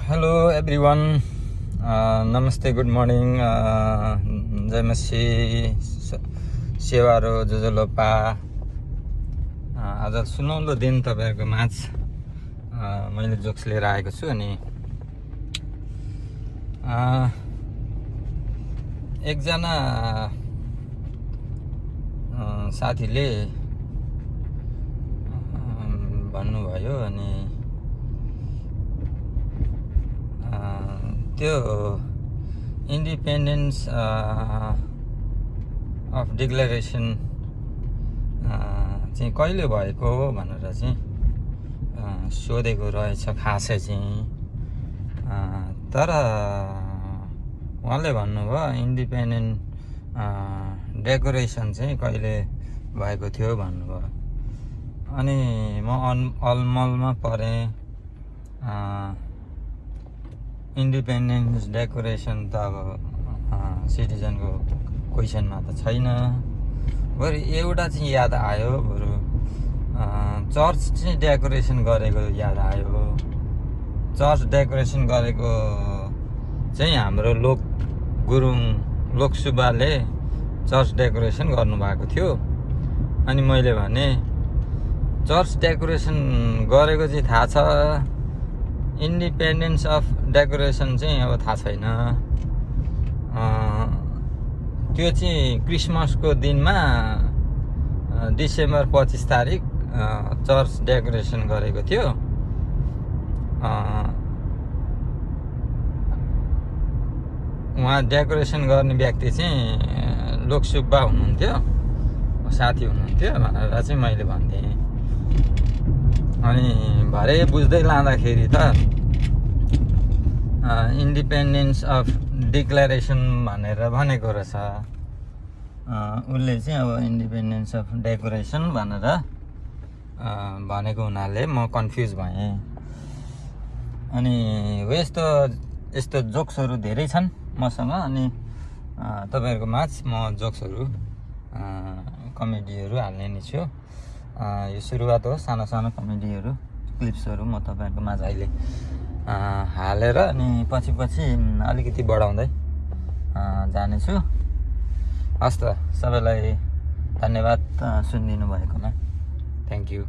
Hello everyone, नमस्ते, good morning, जय मसी, सेवारो जोजोलोपा। आज सुनौलो दिन तपाईँहरूको माझ मैले जोक्स लिएर आएको छु। अनि एकजना साथीले भन्नुभयो, अनि त्यो इन्डिपेन्डेन्स अफ डिक्लेरेसन चाहिँ कहिले भएको हो भनेर चाहिँ सोधेको रहेछ खासै चाहिँ। तर उहाँले भन्नुभयो इन्डिपेन्डेन्ट डेकोरेसन चाहिँ कहिले भएको थियो भन्नुभयो। अनि म अलमलमा परेँ। इन्डिपेन्डेन्स डेकोरेसन त अब सिटिजनको क्वेसनमा त छैन। बरु एउटा चाहिँ याद आयो, बरु चर्च चाहिँ डेकोरेसन गरेको याद आयो। चर्च डेकोरेसन गरेको चाहिँ हाम्रो लोक गुरुङ लोक सुब्बाले चर्च डेकोरेसन गर्नुभएको थियो। अनि मैले भने चर्च डेकोरेसन गरेको चाहिँ थाहा छ, इन्डिपेन्डेन्स अफ डेकोरेसन चाहिँ अब थाहा छैन। त्यो चाहिँ क्रिसमसको दिनमा डिसेम्बर 25 तारिक चर्च डेकोरेसन गरेको थियो। उहाँ डेकोरेसन गर्ने व्यक्ति चाहिँ लोक सुब्बा हुनुहुन्थ्यो, साथी हुनुहुन्थ्यो भनेर चाहिँ मैले भन्थेँ। अनि भरे बुझ्दै लाँदाखेरि त इन्डिपेन्डेन्स अफ डिक्लेरेसन भनेर भनेको रहेछ। उसले चाहिँ अब इन्डिपेन्डेन्स अफ डेकोरेसन भनेर भनेको हुनाले म कन्फ्युज भएँ। अनि यस्तो जोक्सहरू धेरै छन् मसँग। अनि तपाईँहरूको माझ म जोक्सहरू कमेडीहरू हाल्ने नै छु। यो सुरुवात हो, सानो सानो कमेडीहरू क्लिप्सहरू म तपाईँहरूको माझ अहिले हालेर अनि पछि अलिकति बढाउँदै जानेछु। हस् त, सबैलाई धन्यवाद सुनिदिनु भएकोमा। Thank you.